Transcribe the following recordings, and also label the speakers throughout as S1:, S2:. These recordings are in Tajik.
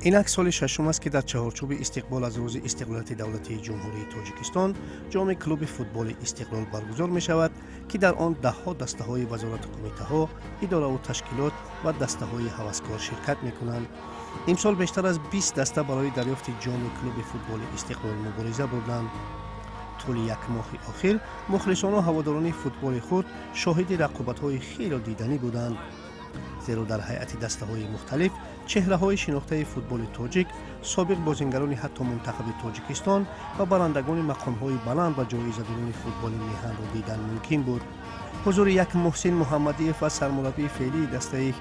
S1: Инак соли шашум аст, ки дар чаҳорчӯби истиқбол аз Рӯзи истиқлолияти давлатии Ҷумҳурии Тоҷикистон ҷоми клуби футболи «Истиқлол» баргузор мешавад, ки дар он даҳҳо дастаҳои вазорату кумитаҳо, идораву ташкилот ва дастаҳои ҳаваскор ширкат мекунанд. Имсол бештар аз 20 даста барои дарёфти ҷоми клуби футболи «Истиқлол» мубориза бурданд. Тӯли як моҳи охир мухлисону ҳаводорони футболи худ шоҳиди рақобатҳои хело диданӣ буданд, зеро дар ҳайати дастаҳои мухталиф чеҳраҳои шинохтаи футболи тоҷик, собиқ бозингарони ҳатто мунтахаби Тоҷикистон ва барандагони мақомҳои баланд ва ҷоизадорони футболи меҳанро дидан мумкин буд. Ҳузури як Муҳсин Муҳаммадиев ва сармураббии феълии дастаи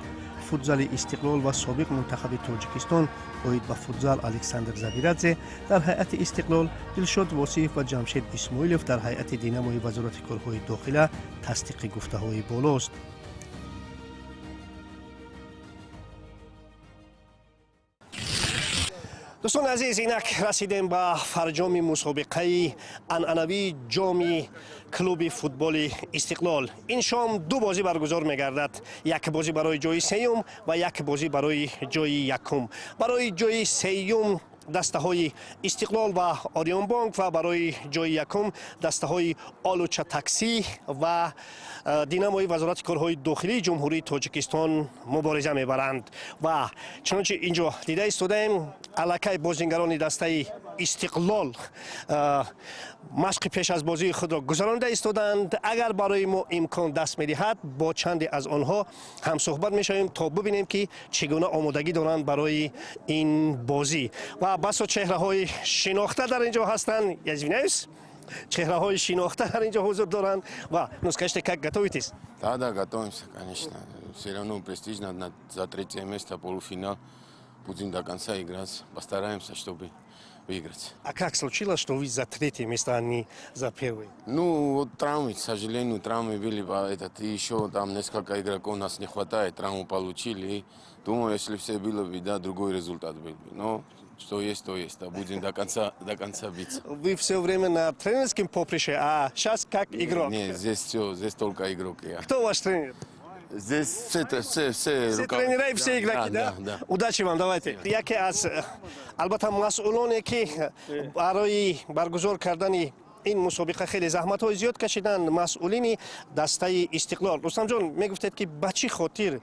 S1: футзали «Истиқлол» ва собиқ мунтахаби Тоҷикистон оид ба футзал Александр Забирадзе дар ҳайати «Истиқлол», Дилшод Восиев ва Ҷамшед Исмоилов дар ҳайати «Динамои» Вазорати корҳои дохила тасдиқи гуфтаҳои болост. Дӯстони азиз, инак расидем ба фарҷоми мусобиқаи анъанавии ҷоми клуби футболи «Истиқлол». Ин шом ду бозӣ баргузор мегардад: як бозӣ барои ҷои сеюм ва як бозӣ барои ҷои якум. Барои ҷои сеюм дастаҳои «Истиқлол» ва «Ориёнбонк» ва барои ҷои якум дастаҳои «Олуча таксӣ» ва «Динамои» Вазорати корҳои дохилии Ҷумҳурии Тоҷикистон мубориза мебаранд. Ва чунончи ин ҷо дида истодаем, аллакай бозингарони дастаи «Истиқлол» машқи пеш аз бозии худро гузаронида истодаанд. Агар барои мо имкон даст медиҳад, бо чанде аз онҳо ҳамсӯҳбат мешавем, то бибинем, ки чӣ гуна омодагӣ доранд барои ин бозӣ. Ва басо чеҳраҳои шинохта дар ин ҷо ҳастанд. Я извиняюсь, чеҳраҳои шинохта дар ин ҷо ҳузур доранд. Ва ну, скажите, как готовитесь?
S2: Да, готовимся, конечно. Все равно престижно за третье место, полуфинал. Будем до конца играть. Постараемся, чтобы выиграть.
S1: А как случилось, что вы за третье место, а не за первое?
S2: Ну, вот травмы, к сожалению, травмы были, этот, и еще там несколько игроков у нас не хватает, травму получили. И думаю, если все было бы, да, другой результат был бы. Но что есть, то есть. Да, будем до конца биться.
S1: Вы все время на тренерском поприще, а сейчас как игрок?
S2: Нет, здесь все, здесь только игрок я.
S1: Кто ваш тренер?
S2: Здесь все, все, все,
S1: все тренера и все игроки, да?
S2: Да.
S1: Удачи вам, давайте. Яке аз, албатта, масъулоне, ки барои баргузор кардани ин мусобиқа хеле заҳматҳои зиёд кашиданд, масъулини дастаи «Истиқлол». Рустамҷон, мегуфтед, ки ба чӣ хотир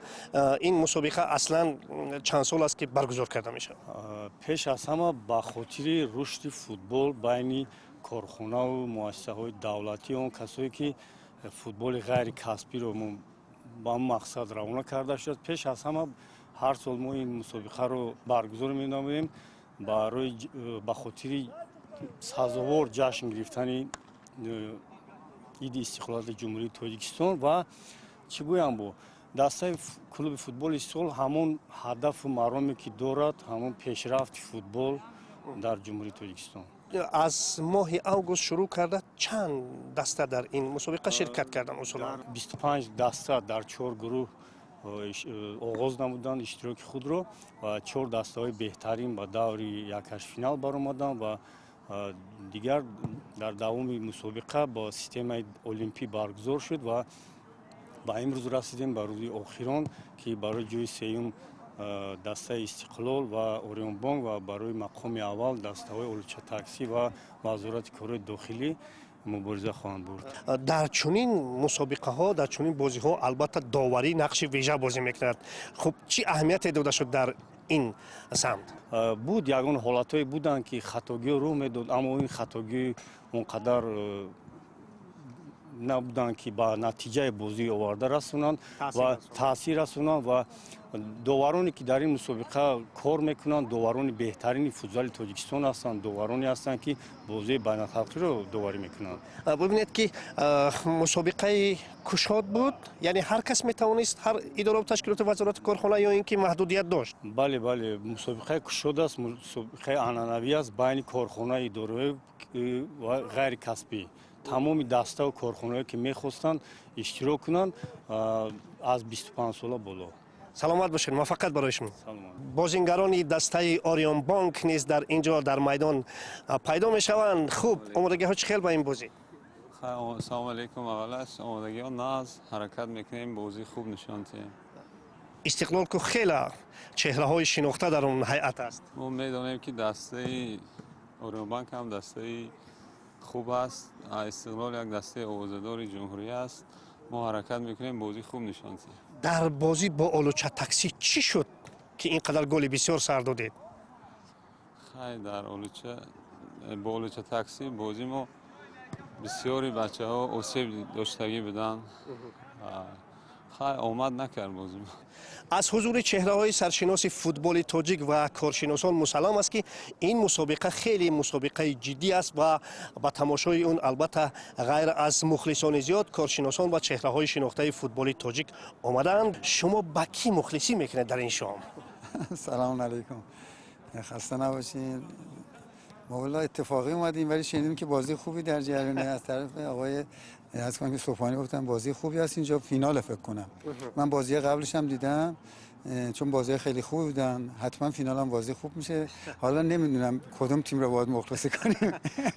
S1: ин мусобиқа аслан чанд сол аст, ки баргузор карда мешавад?
S3: Пеш аз ҳама ба хотири рушди футбол байни корхонаву муассисаҳои давлатӣ, он касое ки футболи ғайрикасбиро ба мақсад равона карда шудааст. Пеш аз ҳама ҳар сол мо ин мусобиқаро баргузор менамоем барои ба хотири сазовор ҷашн гирифтани иди истиқлолияти Ҷумҳурии Тоҷикистон. Ва чӣ гӯям, бо дастаи клуби футболи «Истиқлол» ҳамон ҳадафу мароме ки дорад, ҳамон пешрафти футбол дар Ҷумҳурии Тоҷикистон.
S1: Аз моҳи август шурӯъ карда, чанд даста дар ин мусобиқа ширкат карданд усулан?
S3: 25 даста дар чор гурӯҳ оғоз намуданд иштироки худро ва чор дастаҳои беҳтарин ба даври якҳаштфинал баромаданд. Ва дигар дар давоми мусобиқа бо системаи олимпӣ баргузор шуд ва ба имрӯз расидем, ба рӯзи охирон, ки барои ҷои сеюм дастаи «Истиқлол» ва «Ориёнбонк» ва барои мақоми аввал дастаҳои «Олуча таксӣ» ва Вазорати корҳои дохилӣ мубориза хоҳанд бурд.
S1: Дар чунин мусобиқаҳо, дар чунин бозиҳо, албатта, доварӣ нақши вижа бозӣ мекунад. Хуб, чӣ аҳамияте дода шуд дар ин самт?
S3: Буд, ягон ҳолатҳое буданд, ки хатогиҳо рӯ медод, аммо ин хатогӣ он қадар набуданд, ки ба натиҷаи бозӣ оварда расонанд ва таъсир расонанд. Ва довароне, ки дар ин мусобиқа кор мекунанд, доварони беҳтарини футзали Тоҷикистон ҳастанд, довароне ҳастанд, ки бозии байналхалқиро доварӣ мекунанд.
S1: Бибинед, ки мусобиқаи кушод буд, яъне ҳар кас метавонист, ҳар идораву ташкилоти вазорати корхона, ё ин ки маҳдудият дошт?
S3: Бале, мусобиқаи кушод аст, мусобиқаи анъанавӣ аст байни корхона, идораҳои ва ғайрикасбӣ. Тамоми даставу корхонаҳое, ки мехостанд иштирок кунанд, аз 25 сола боло.
S1: Саломат бошед, муваффақият барои шумо. Бозингарони дастаи «Ориёнбонк» низ дар ин ҷо дар майдон пайдо мешаванд. Хуб, омодагиҳо чӣ хел ба ин бозӣ?
S4: Салому алейкум. Аввалаш, омодагиҳо нағз, ҳаракат мекунем, бозӣ хуб нишон диҳем.
S1: Истиқлол ку хеле чеҳраҳои шинохта дар он ҳайат аст.
S4: Мо медонем, ки дастаи Ориёнбанк ҳам дастаи хуб аст. Истиқлол як дастаи овозадори ҷумҳурӣ аст. Мо ҳаракат мекунем, бозӣ хуб нишон диҳем.
S1: Дар бозӣ бо Олуча таксӣ чӣ шуд, ки ин қадар голи бисёр сар додед?
S4: Хай, дар Олуча бо Олуча таксӣ бозӣ мо бисёри бачаҳо осеб доштагӣ буданд. Хай, омад накард бозӣ.
S1: Аз ҳузури чеҳраҳои саршиноси футболи тоҷик ва коршиносон мусаллам аст, ки ин мусобиқа хеле мусобиқаи ҷиддӣ аст ва ба тамошои он, албатта, ғайр аз мухлисони зиёд, коршиносон ва чеҳраҳои шинохтаи футболи тоҷик омадаанд. Шумо ба кӣ мухлисӣ мекунед дар ин шом?
S5: Салом алайкум, хаста набошед. ما والا اتفاقی اومدیم، ولی شنیدیم که بازی خوبی در جریانه. از طرف آقای از کنم که سبحانی گفتن بازی خوبی هست اینجا، فینال فکر کنم. من بازی قبلش هم دیدم، چون بازی خیلی خوب بودن، حتما فینال هم بازی خوب میشه. حالا نمیدونم کدوم تیم رو باید مخلصی کنیم.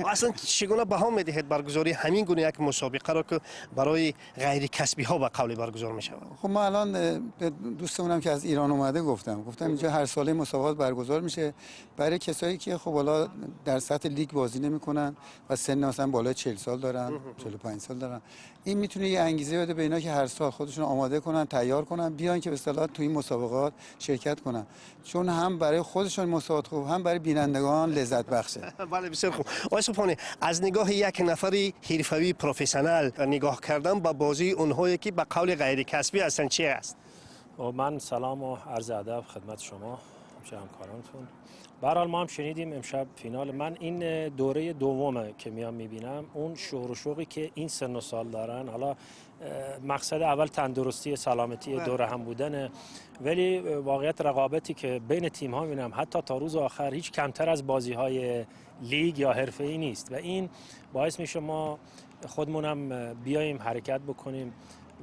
S1: اصلا چگونه بها میدهید برگزاری همین گونه یک مسابقه را که برای غیر کسبی ها به قول برگزار میشود؟
S5: خب، ما الان به دوستمونم که از ایران اومده گفتم اینجا هر ساله مسابقات برگزار میشه برای کسایی که خب حالا در سطح لیگ بازی نمیکنن و سن مثلا بالای 40 سال دارن، 45 سال دارن. این میتونه یه انگیزه بده به اینا که هر سال خودشون آماده کنن، تیار کنن، بیان که به اصطلاح تو این مسابقات شرکت کنن، چون هم برای خودشون مسابقات خوب، هم برای بینندگان لذت بخشه.
S1: بله، بسیار خوب. آقای سبحانی، از نگاه یک نفری حرفه‌ای professional نگاه کردن با بازی اونهایی که به قول غیر کسبی هستن چی است؟
S6: من سلام و عرض ادب خدمت شما، همکارانتون. به هر حال ما هم شنیدیم امشب فینال. من این دوره دومه که میام میبینم، اون شور و شوقی که این سن و سال دارن، حالا مقصد اول تندرستی، سلامتی، دوره هم بودنه، ولی واقعیت رقابتی که بین تیم ها میبینم حتی تا روز آخر هیچ کمتر از بازی های لیگ یا حرفه‌ای نیست و این باعث میشه ما خودمونم بیایم حرکت بکنیم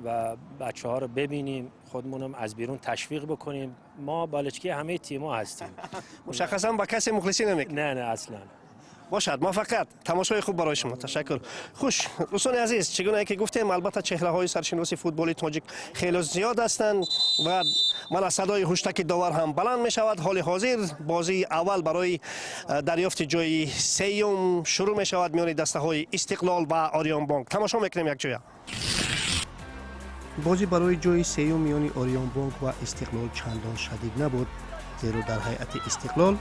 S6: و بچه ها رو ببینیم، خودمونم از بیرون تشویق بکنیم. ما بالچکی همه تیم‌ها هستیم.
S1: مشخصا با کسی مخلصی نمیکنیم.
S6: نه نه، اصلا.
S1: باشد، موفقیت، تماشای خوب برای شما. تشکر. خوش، دوستان عزیز، چگونه که گفتیم، البته چهره های سرشناس فوتبال تاجیک خیلی زیاد هستند و من از صدای هشتک داور هم بلند می شود. حال حاضر بازی اول برای دریافت جای سیوم شروع می شود میان دسته های استقلال و آریان بانک. تماشا میکنیم یک جویا. бозӣ барои ҷои сеюм миёни Ориёнбонк ва Истиқлол чандон шадид набуд, зеро дар ҳайати Истиқлол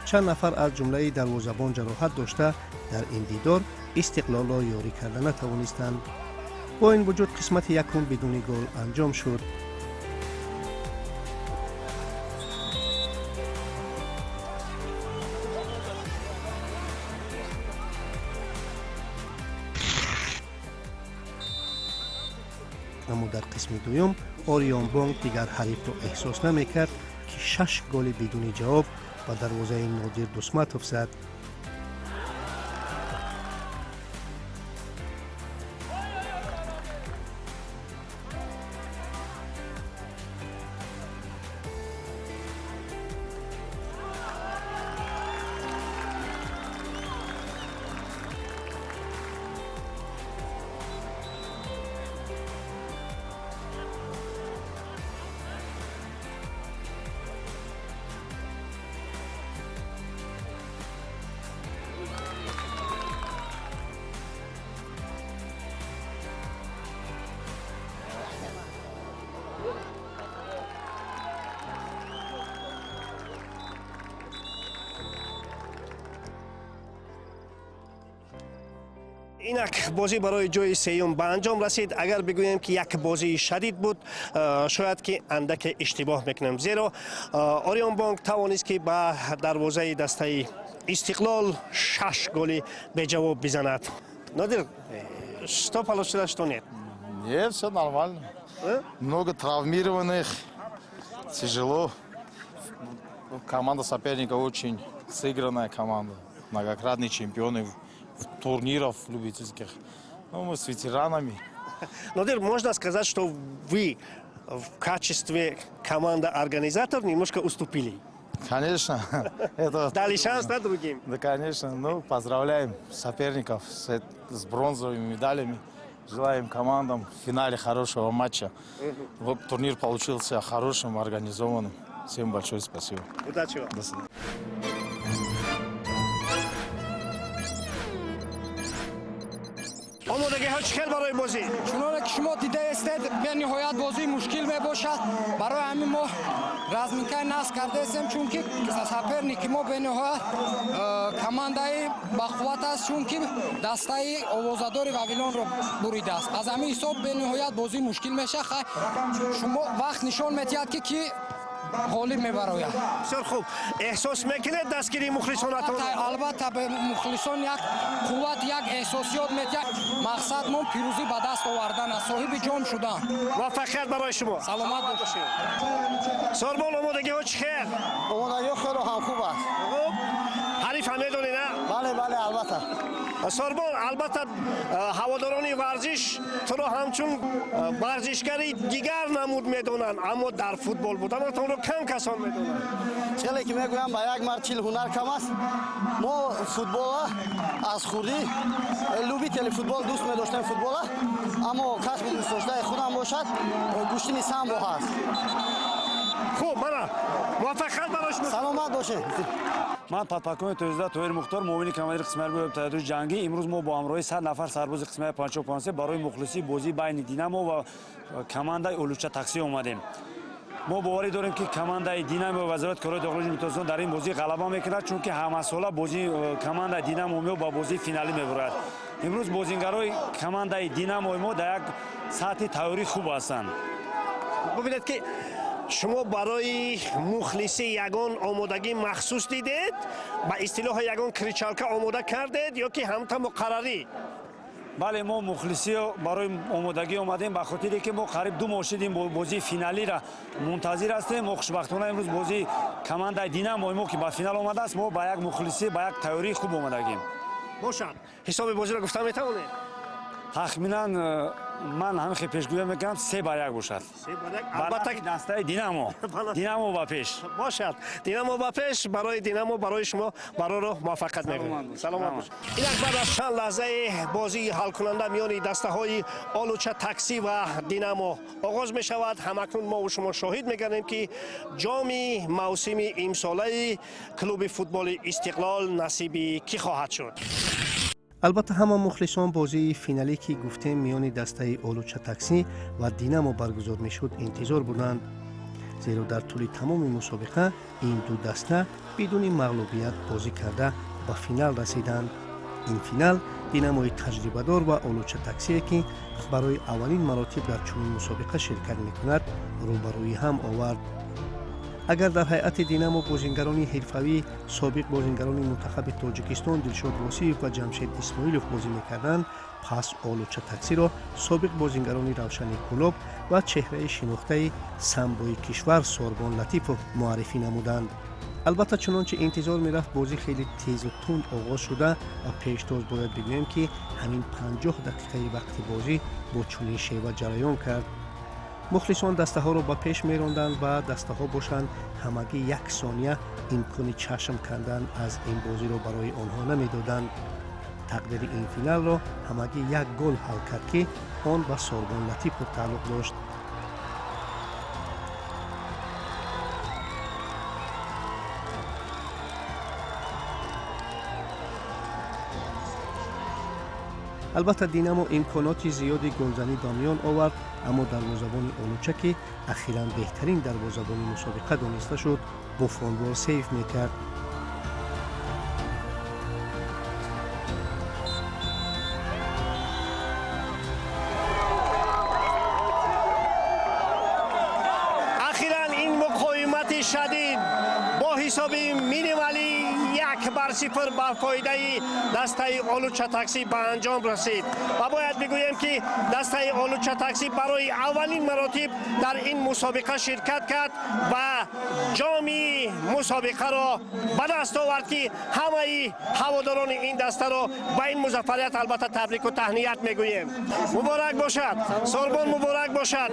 S1: чанд нафар, аз ҷумлаи дарвозабон, ҷароҳат дошта, дар ин дидор Истиқлолро ёрӣ карда натавонистанд. Бо ин вуҷуд қисмати якум бидуни гол анҷом шуд. Аммо дар қисми дуюм Ориёнбонк дигар ҳарифро эҳсос намекард, ки шаш голи бидуни ҷавоб ба дарвозаи Нодир Дусматов зад. Инак бозӣ барои ҷои сеюм ба анҷом расид. Агар бигӯем, ки як бозии шадид буд, шояд ки андаке иштибоҳ мекунем, зеро Ориёнбонк тавонист, ки ба дарвозаи дастаи Истиқлол шаш голи беҷавоб бизанад. Нодир, что получилось, что нет?
S7: Нет, все нормально. Много травмированных, тяжело. Команда соперника очень сыгранная команда. Многократные чемпионы турниров любительских. Ну, мы с ветеранами.
S1: Нодир, можно сказать, что вы в качестве команда-организатор немножко уступили?
S7: Конечно. Это...
S1: Дали шанс, да, другим?
S7: Да, конечно. Ну, поздравляем соперников с бронзовыми медалями. Желаем командам в финале хорошего матча. Вот турнир получился хорошим, организованным. Всем большое спасибо.
S1: Удачи вам.
S7: До свидания.
S1: Омодагиҳо чӣ хел барои бозӣ?
S8: Чуноне ки шумо дидаестед, бениҳоят бозии мушкил мебошад. Барои ҳамин мо разминкаи насб кардаестем, чунки соперники мо бениҳоят командаи бақувват аст, чунки дастаи овозадори Вавилонро буридааст. Аз ҳамин ҳисоб бениҳоят бозии мушкил мешавад. Хай, шумо вақт нишон медиҳад, ки кӣ ғолиб мебарояд.
S1: Бисёр хуб. Эҳсос мекунед дастгирии мухлисонатон?
S8: Албатта, мухлисон як қувват, як эҳсосиёт медиҳад. Мақсад мо пирӯзӣ ба даст овардан аст, соҳиби ҷом шудан.
S1: Муваффақият барои шумо.
S8: Саломат бошед.
S1: Сорбон, омодагиҳо чӣ хел?
S9: Омодагиҳо хело ҳам хуб аст.
S1: Хуб, ҳариф ҳам медонӣ, на?
S9: Бале, бале, албатта.
S1: Сорбон, албатта, ҳаводорони варзиш туро ҳамчун варзишгари дигар намуд медонанд, аммо дар футбол буданатонро кам касон медонанд.
S9: Хеле ки мегӯям, ба як мард 40 ҳунар кам аст. Мо футбола аз хурдӣ любители футбол, дӯст медоштем футбола, аммо касби дӯстдоштаи худам бошад гӯштини самбо ҳаст.
S1: Хуб, мана муваффақият барои шумо.
S9: Саломат бошед.
S10: Ман подполковник Тоҷизода Тоҳир Мухтор, муовини командири қисми ҳарбии ибтидоии ҷангӣ. Имрӯз мо бо ҳамроҳии 100 нафар сарбози қисми 553 барои мухлисии бозии байни Динамо ва командаи Олуча Таксӣ омадем. Мо боварӣ дорем, ки командаи Динамо ва Вазорати корҳои дохилии Ҷумҳурии Тоҷикистон дар ин бозӣ ғалаба мекунад, чунки ҳамасола бозии командаи Динамо мо ба бозии финалӣ мебурад. Имрӯз бозингарои командаи Динамои мо дар як сатҳи тайёрӣ хуб ҳастанд.
S1: Бубинед, ки шумо барои мухлисӣ ягон омодагии махсус дидед, ба истилоҳи ягон кричалка омода кардед ё ки ҳамта муқаррарӣ?
S10: Бале, мо мухлисӣ барои омодагӣ омадем, ба хотире ки мо қариб 2 моҳ шудем бозии финалиро мунтазир ҳастем. Мо хушбахтона имрӯз бозии командаи Динамои мо, ки ба финал омадааст, мо ба як мухлисӣ, ба як тайёрии хуб омадагем.
S1: Бошад, ҳисоби бозиро гуфта метавонед?
S10: Тахминан ман ҳамин хел пешгӯя мекунам, 3-1 бошад.
S1: 3-1, албатта.
S10: Дастаи Динамо. Динамо ба пеш.
S1: Бошад, Динамо ба пеш. Барои Динамо, барои шумо бароро муваффақият мегӯем. Саломат бошед. Инак, баъд аз чанд лаҳзаи бозии ҳалкунанда миёни дастаҳои Олуча Таксӣ ва Динамо оғоз мешавад. Ҳамакнун мову шумо шоҳид мегардем, ки ҷоми мавсими имсолаи клуби футболи Истиқлол насиби кӣ хоҳад шуд. Албатта, ҳама мухлисон бозии финалӣ, ки гуфтем миёни дастаи Олуча Таксӣ ва Динамо баргузор мешуд, интизор буданд, зеро дар тӯли тамоми мусобиқа ин ду даста бидуни мағлубият бозӣ карда ба финал расиданд. Ин финал Динамои таҷрибадор ва Олуча Таксие, ки барои аввалин маротиб дар чунин мусобиқа ширкат мекунад, рӯбарӯи ҳам овард. Агар дар ҳайати Динамо бозингарони ҳирфавӣ, собиқ бозингарони мунтахаби Тоҷикистон Дилшод Восиев ва Ҷамшед Исмоилов бозӣ мекарданд, пас Олуча Таксиро собиқ бозингарони Равшани Кӯлоб ва чеҳраи шинохтаи самбои кишвар Сорбон Латипов муаррифӣ намуданд. Албатта, чунончи интизор мерафт, бозӣ хеле тезу тунд оғоз шуда ва пештоз бояд бигӯем, ки ҳамин 50 дақиқаи вақти бозӣ бо чунин шева ҷараён кард. Мухлисон дастаҳоро ба пеш меронданд ва дастаҳо бошанд, ҳамагӣ як сония имкони чашм кандан аз ин бозиро барои онҳо намедоданд. Тақдири ин финалро ҳамагӣ як гол ҳал кард, ки он ба Сорбон Латипов тааллуқ дошт. Албатта, Динамо имконоти зиёди голзанӣ ба миён овард, аммо дарвозабони Олуча, ки ахиран беҳтарин дарвозабони мусобиқа дониста шуд, буфонвор сейф мекард. Ахиран ин муқовимати шадид бо ҳисоби минималӣ 1-0 ба фоидаи дастаи Олуча Таксӣ ба анҷом расид ва бояд бигӯем, ки дастаи Олуча Таксӣ барои аввалин маротиб дар ин мусобиқа ширкат кард ва ҷоми мусобиқаро ба даст овард, ки ҳамаи ҳаводорони ин дастаро ба ин музаффарият албатта табрику таҳният мегӯем. Муборак бошад, Сорбон, муборак бошад.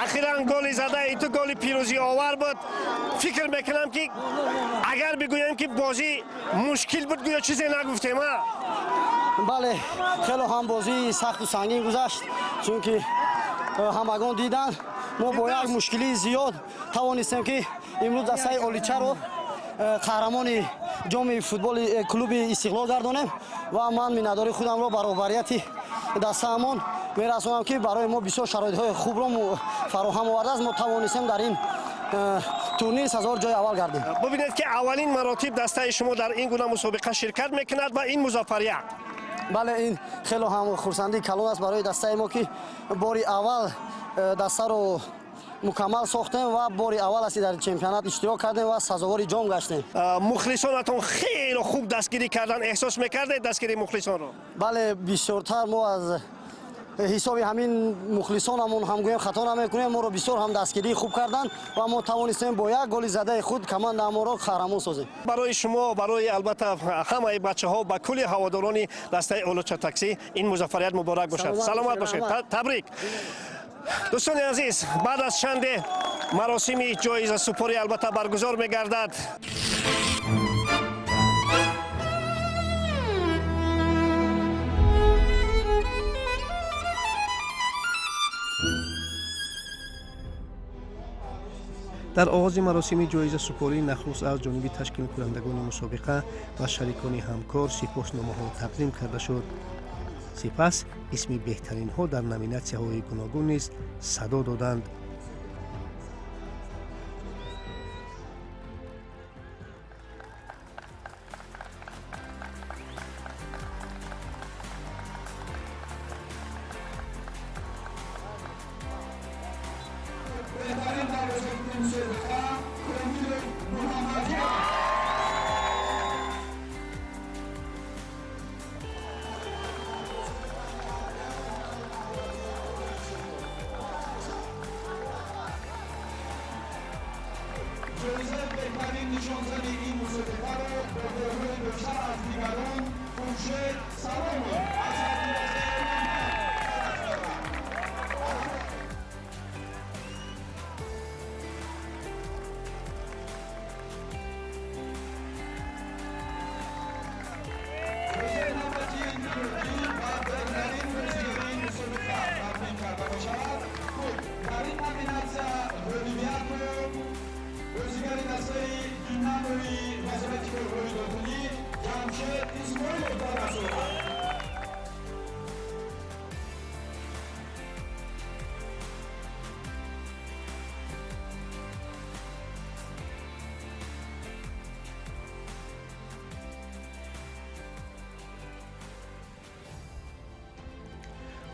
S1: Ахиран голи задаи ту голи пирӯзиовар буд. Фикр мекунам, ки агар бигӯем, ки бозӣ мушкил буд, гӯё чизе нагуфтем, а?
S9: Бале, хеле ҳам бозии сахту сангин гузашт, чунки ҳамагон диданд, мо бо як мушкилии зиёд тавонистем, ки имрӯз дастаи Оличаро қаҳрамони ҷоми футболи клуби Истиқлол гардонем ва ман миннатдории худамро ба роҳбарияти дастаамон мерасонам, ки барои мо бисёр шароитҳои хубро фароҳам овардааст. Мо тавонистем дар ин турнир сазовор ҷои аввал гардем.
S1: Бубинед, ки аввалин маротиб дастаи шумо дар ин гуна мусобиқа ширкат мекунад ва ин музаффарият.
S9: Бале, ин хеле ҳам хурсандии калон аст барои дастаи мо, ки бори аввал дастаро мукаммал сохтем ва бори аввал аст, ки дар чемпионат иштирок кардем ва сазовори ҷом гаштем.
S1: Мухлисонатон хеле хуб дастгирӣ кардан, эҳсос мекардед дастгирии мухлисонро?
S9: Бале, бисёртар мо аз ҳисоби ҳамин мухлисонамон ҳам гӯем хато намекунем, моро бисёр ҳам дастгирии хуб карданд ва мо тавонистем бо як голи задаи худ командаамонро қаҳрамон созем.
S1: Барои шумо, барои албатта ҳамаи бачаҳо, ба кулли ҳаводорони дастаи Олуча таксӣ ин музаффарият муборак бошад. Саломат бошед, табрик. Дӯстони азиз, баъд аз чанде маросими ҷоизасупорӣ албатта баргузор мегардад. Дар оғози маросими ҷоизасупорӣ нахуст аз ҷониби ташкилкунандагони мусобиқа ва шарикони ҳамкор сипосномаҳо тақдим карда шуд. Сипас исми беҳтаринҳо дар номинатсияҳои гуногун низ садо доданд.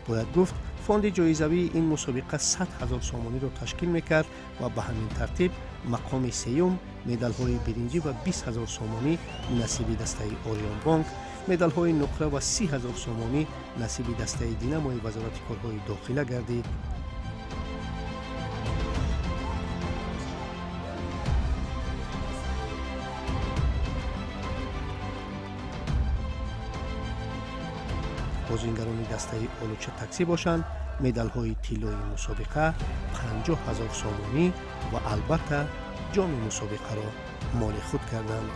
S1: Бояд гуфт, фонди ҷоизавии ин мусобиқа 100 ҳазор сомониро ташкил мекард ва ба ҳамин тартиб мақоми сеюм медалҳои биринҷӣ ва 20 ҳазор сомонӣ насиби дастаи Ориёнбонк, медалҳои нуқра ва 30 ҳазор сомонӣ насиби дастаи Динамои Вазорати корҳои дохила гардид. Бозингарони дастаи Олуча таксӣ бошанд, медалҳои тиллои мусобиқа, 50 ҳазор сомонӣ ва албатта ҷоми мусобиқаро моли худ карданд.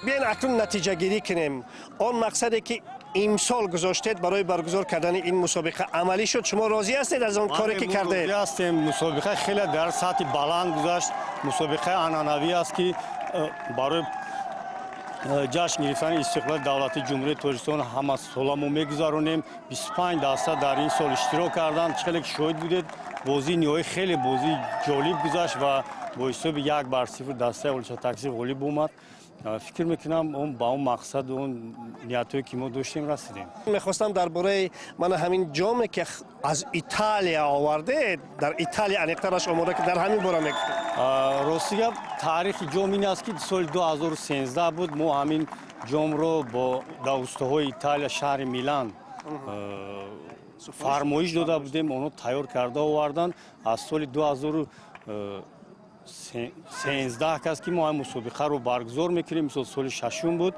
S1: Биён акнун натиҷагирӣ кунем. Он мақсаде ки имсол гузоштед барои баргузор кардани ин мусобиқа амалӣ шуд. Шумо розӣ ҳастед аз он коре ки кардед?
S3: Розӣ ҳастем. Мусобиқа хеле дар сатҳи баланд гузашт. Мусобиқаи анъанавӣ аст, ки барои ҷашн гирифтани истиқлоли давлатии Ҷумҳурии Тоҷикистон ҳама сола мо мегузаронем. 25 даста дар ин сол иштирок карданд. Чӣ хеле ки шоҳид будед, бозии ниҳоӣ хеле бозии ҷолиб гузашт ва бо ҳисоби 1-0 дастаи Олуча такси ғолиб омад. Фикр мекунам он ба он мақсаду он ниятҳое ки мо доштем расидем.
S1: Мехостам дар бораи мана ҳамин ҷоме ки аз Италия овардед, дар Италия аниқтараш омода ки дар ҳамин бора мегуфтед.
S3: Рости гап, таърихи ҷом ин аст ки соли 2013 буд. Мо ҳамин ҷомро бо устаҳои Италия шаҳри Милан фармоиш дода будем, онҳо тайёр карда оварданд. Аз соли 2013 кас ки мо ҳам мусобиқаро баргузор мекунем, мисол соли шашум буд,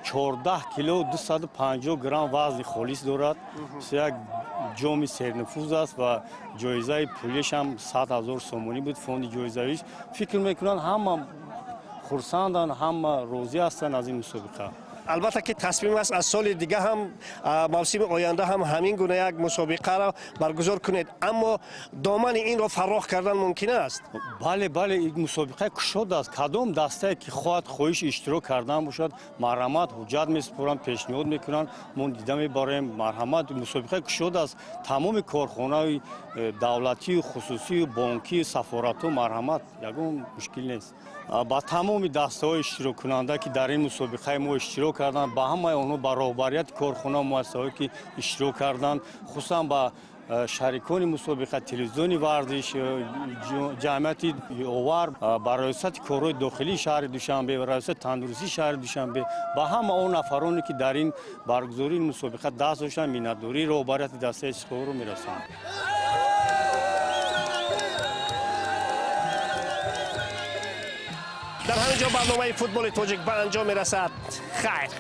S3: 14 кило 250 грамм вазни холис дорад. Як ҷоми сернуфуз аст ва ҷоизаи пулиш ҳам 100 000 сомонӣ буд, фонди ҷоизавиш. Фикр мекунанд ҳама хурсанданд, ҳама розӣ ҳастанд аз ин мусобиқа.
S1: Албатта ки тасмим аст аз соли дига ҳам, мавсими оянда ҳам ҳамин гуна як мусобиқаро баргузор кунед, аммо домани инро фарох кардан мумкин аст?
S3: Бале, бале, ин мусобиқа кушод аст. Кадом дастае ки хоҳад хоҳиши иштирок кардан бошад, марҳамат, ҳуҷҷат месупоранд, пешниҳод мекунанд, мо дида мебарем. Марҳамат, мусобиқа кушод аст. Тамоми корхонаҳои давлатию хусусию бонкию сафоратҳо марҳамат, ягон мушкил нест. Ба тамоми дастаҳои иштироккунанда ки дар ин мусобиқаи мо иштирок карданд, ба ҳамаи онҳо, ба роҳбарияти корхона муассисаҳое ки иштирок карданд, хусусан ба шарикони мусобиқа, телевизиони варзиш, ҷамъияти Овар, ба раёсати корҳои дохилии шаҳри Душанбе ва раёсати тандурустии шаҳри Душанбе, ба ҳама он нафароне ки дар ин баргузории мусобиқа даст доштанд, миннатдории роҳбарияти дастаи Истиқлолро мерасонам.
S1: Дар ҳамин ҷо барномаи футболи тоҷик ба анҷом мерасад. Хайр.